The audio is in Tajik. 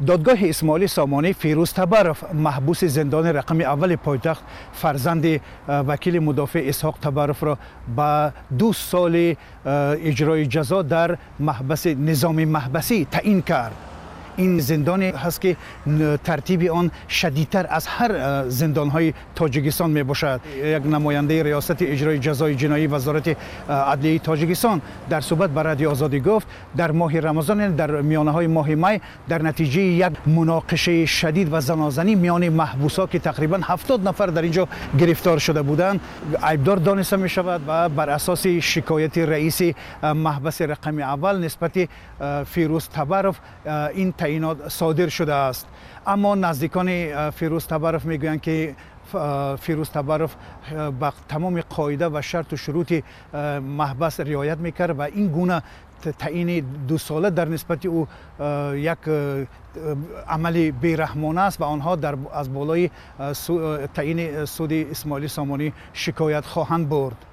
Додгоҳи Исмоили Сомонӣ Фирӯз Табаров, маҳбуси зиндони рақами аввали пойтахт, фарзанди вакили мудофеъ Исҳоқ Табаровро ба 2 соли иҷрои ҷазо дар маҳбаси низоми маҳбасӣ таъин кард. Ин зиндоне ҳаст, ки тартиби он шадидтар аз ҳар зиндонҳои Тоҷикистон мебошад. Як намояндаи Риёсати иҷрои ҷазои ҷиноии Вазорати адлияи Тоҷикистон дар суҳбат ба Радиои Озодӣ гуфт, дар моҳи Рамазон, яъне дар миёнаҳои моҳи май, дар натиҷаи як муноқишаи шадид ва занозанӣ миёни маҳбусҳо, ки тақрибан 70 нафар дар ин ҷо гирифтор шуда буданд, айбдор дониста мешавад ва бар асоси шикояти раиси маҳбаси рақами аввал нисбати Фирӯз Табаров ин таъинот содир шудааст. Аммо наздикони Фирӯз Табаров мегӯянд, ки Фирӯз Табаров ба тамоми қоида ва шарту шурути маҳбас риоят мекард ва ин гуна таъини 2сола дар нисбати ӯ як амали бераҳмона аст ва онҳо аз болои таъини суди Исмоили Сомонӣ шикоят хоҳанд бурд.